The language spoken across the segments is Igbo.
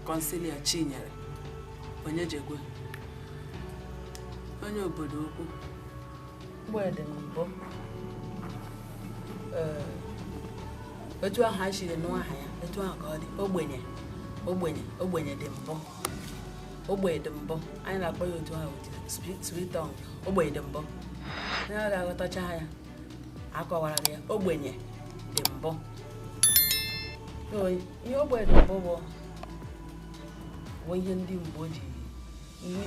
Consilia Chinyere Onyejekwe, onye obodo ukwu. Mgbede mbụ, otu ahụ ha siri nụ aha ya, etu ahụ ka ọ dị. Ogbenye, ogbenye, ogbenye dị mbụ, ogbenye dị mbụ. Anyị na-akpọ ya otu ahụ, sweet tongue, ogbenye dị mbụ. Onye ọ ga-aghọtacha ya, akọwara ya, ogbenye dị mbụ. Ihe ogbenye dị mbụ bụ ihe ndị Igbo ji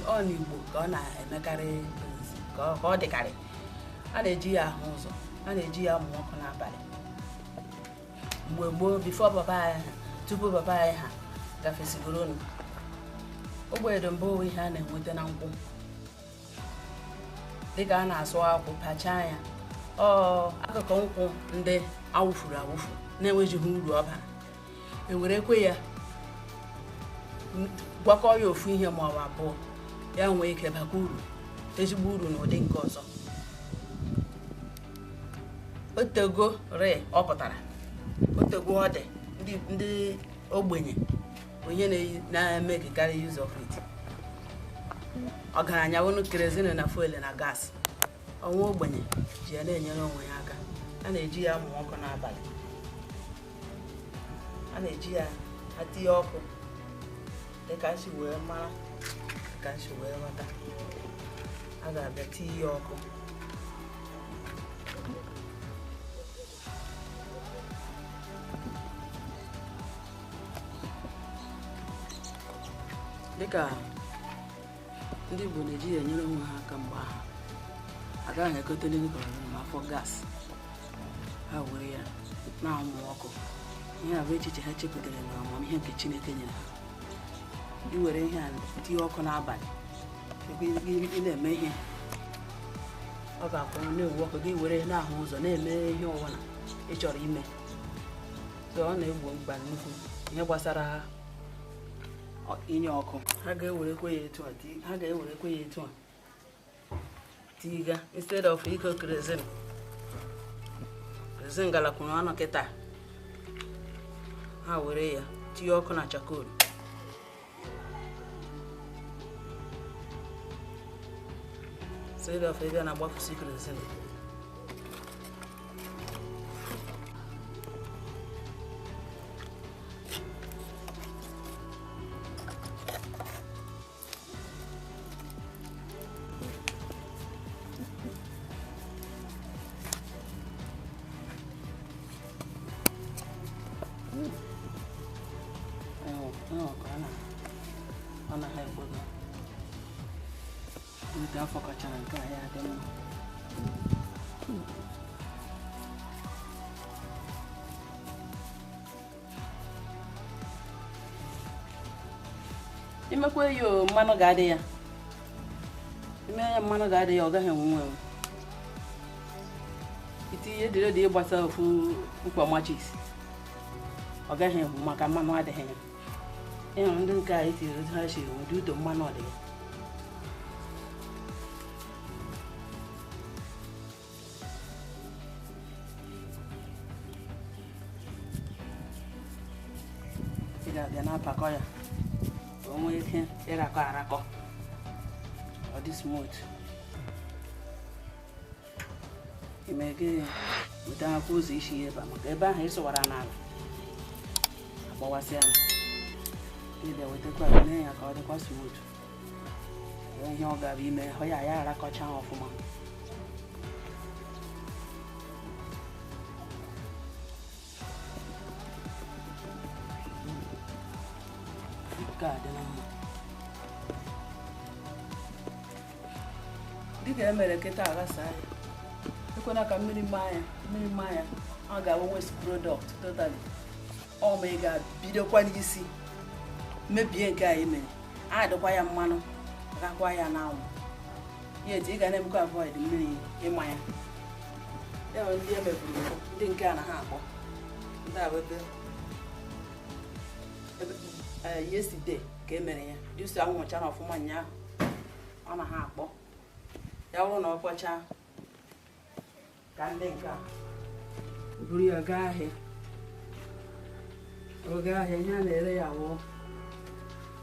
ọ n'Igbo ka ọ na-emekarị, ka ọ dịkarị. A na-eji ya ahụ ụzọ, a na-eji ya amụ ọkụ n'abalị. Mgbe gboo, before papa anyị ha, tupu papa anyị ha gafesigoro unu, ogbenye dị mbụ bụ ihe a na-enweta na nkwụ, dịka a na-asụ akwụ pachaa ya. Ọ akụkụ nkwụ ndị awụfuru awụfu na-enwejighị uru ọ bara, ewerekwe ya gwakọọ ya ofu ihe ma ọ bụ abụọ, ya nwee ike bakwa uru, ezigbo uru n'ụdị nke ọzọ. Otego re ọ pụtara, otego ọ dị ndị ogbenye onye na-emekekarị use of it. Ọgaranya wụnụ kerozin na fuel na gas, ọnwa ogbenye ji ya na-enyere onwe ya aka. A na-eji ya amụ ọkụ n'abalị, a na-eji ya atinye ọkụ, dịka nsi wee mara, dịka nsi wee ghọta. A ga-abịa tinye ya ọkụ. Dịka ndị Igbo na-eji ya enyere onwe ha aka mgbe ahụ, agaghị egoteli ma afọ gas, ha were ya na-amụ ọkụ. Ihe a bụ echiche ha chepụtara na amamihe nke Chineke nyere ha. I were ihe a tinye ọkụ n'abalị, ị na-eme ihe, ọ ga-akwụrụ na-ewu ọkụ, gị were na-ahụ ụzọ na-eme ihe ọbụla ị chọrọ ime. So ọ na-egbo mkpa nnukwu ihe gbasara inye ọkụ. Ha ga-ewerekwe ya etu a, ha ga-ewerekwe ya etu a tiga, instead of iko kerozin. Kerozin galakwuru ọnụ kịta, ha were ya tinye ọkụ na charcoal. Instead of ebe a na-agbafusi kerozin. Afọ kachara nke a ya dị mma. Imekwa ya mmanụ ga-adị ya, ime ya mmanụ ga-adị ya, ọ gaghị enwe enwe. Itinye dịrị dị ịgbasa ofu mkpọ machis, ọ gaghị enwu maka mmanụ adịghị ya. Ịhụrụ ndị nke a itinyere otu ha si enwe dị uto mmanụ ọ dị ya. Ị ga-abịa na-apakọ ya ka o nwee ike ịrakọ arakọ, ọ dị smooth. Ime gị weta akwụkwọ ụzọ isi ya ebe a, maka ebe ahụ ị sụwara n'ala agbawasịa ya. Ị bịa wetakwa ya mee ya ka ọ dịkwa smooth. Ihe ọ ga-abụ ime hụ ya, ya arakọcha ọfụma. Nke a dị na mma. Dịka e mere kịta aghasa ya, ekwena ka mmiri maa ya, mmiri maa ya, ọ ga-abụ waste product totally. Ọ ma ị ga-bidokwa n'isi mebie nke a mere, a dịkwa ya mmanụ, gakwa ya n'anwụ. Ihe etu ị ga na-emekwa avoid mmiri ịma ya. Ya bụ ndị emeburu mbụ, ndị nke a na ha akpọ ndị a bụ ebe yesterday ka e mere ya, dịsị anwụchara ọfụma ụnyaahụ, ọ na ha akpọ. Ya bụrụ na ọ kpọchaa ka ndị nke a buru ya gaa ahịa. Oge ahịa ihe a na-ere ya wụ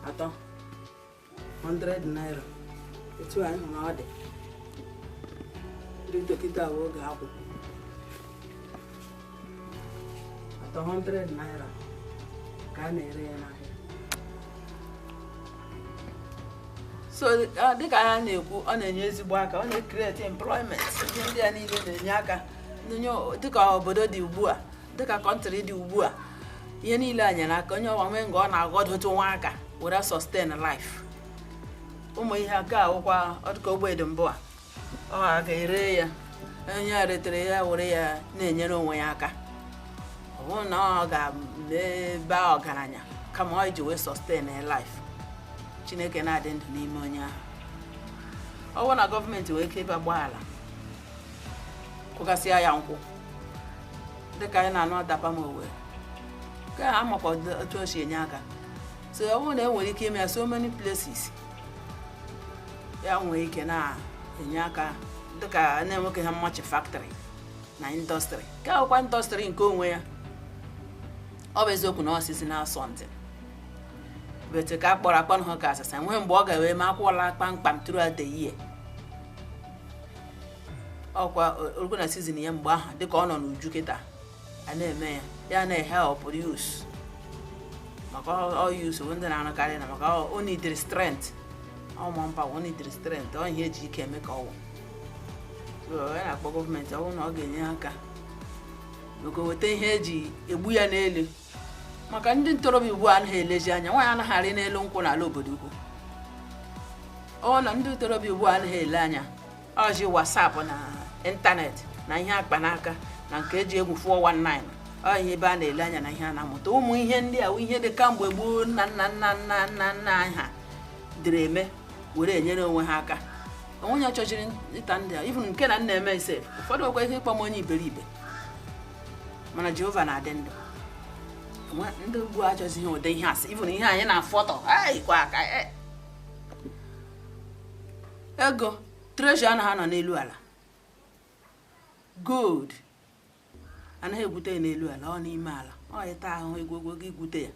Atọ 100 naira. Etu anyị hụrụ ọ dị ndị dọkịta wee oge akwụ atọ 100 naira ka a na-ere ya n'ahịa. So dịka anyị na-ekwu, ọ na-enye ezigbo aka, ọ na-ecreate employment. Ihe ndị a niile na-enye aka dịka obodo dị ugbu a, dịka country dị ugbu a. Ihe niile a nyere aka onye ọwa nwee nga ọ na-aghọdotu nwa aka were sustain life. Ụmụ ihe aka awụkwa dịka ogbe dị mbụ a, ọ ga-ere ya, onye a retere ya were ya na-enyere onwe ya aka. Ọ bụrụ na ọ ga-ebe ọgaranya, kama ọ ji wee sustain life. Chineke na-adị ndụ n'ime onye ahụ. Ọ bụrụ na gọọmenti wee ike ịbịa gbaa ala kwụgasịa ya nkwụ, dịka anyị na-anụ adapa ma owe ka amakwa otu o si enye aka. So ọ bụrụ na e nwere ike ime ya so many places, ya nwee ike na-enye aka, dịka na-enweghị ha mmachi factory na industry, ka akwụkwa industry nke onwe ya. Ọ bụ eziokwu na osisi na-asọ ntị bet ka a kpọrọ akpọ ha ka asasa nwee mgbe ọ ga-ewe ma akwụọla kpamkpam throughout the year. Ọkwa orukwu na season ya mgbe ahụ, dịka ọ nọ n'uju kịta a na-eme ya, ya na-ehelp youth, maka ọ youth bụ ndị na-arụkarị na maka o neediri strength ọma mpa, o neediri strength, ọ ihe eji ike eme ka ọ wụ. So ya na-akpọ gọọmenti, ọ bụrụ na ọ ga-enye aka maka weta ihe eji egbu ya n'elu, maka ndị ntorobịa ugbu a anaghị elezi anya. Nwaanyị anaghị arị n'elu nkwụ n'ala obodo ukwu. Ọ na ndị ntorobịa ugbu a anaghị ele anya ọji WhatsApp na ịntanetị na ihe akpa n'aka na nke eji egwu 419. Ọ ihe ebe a na-ele anya na ihe a na-amụta ụmụ ihe ndị a, ihe dị kamgbe gboo nna nna nna nna nna nna anyị ha dịrị eme were enyere onwe ha aka. Onwe ya chọchiri ịta ndị a, even nke na nna eme ise ụfọdụ nwekwa ihe ịkpọ m onye iberibe, mana Jehova na-adị ndụ. Ndị ugbu a achọzighị ụdị ihe asị, even ihe anyị na-afọtọ kwa aka ego treasure anaghị anọ n'elu ala. Gold anaghị egwute ya n'elu ala, ọ n'ime ala. Ọ ịta ahụhụ egwogwo gị gwute ya.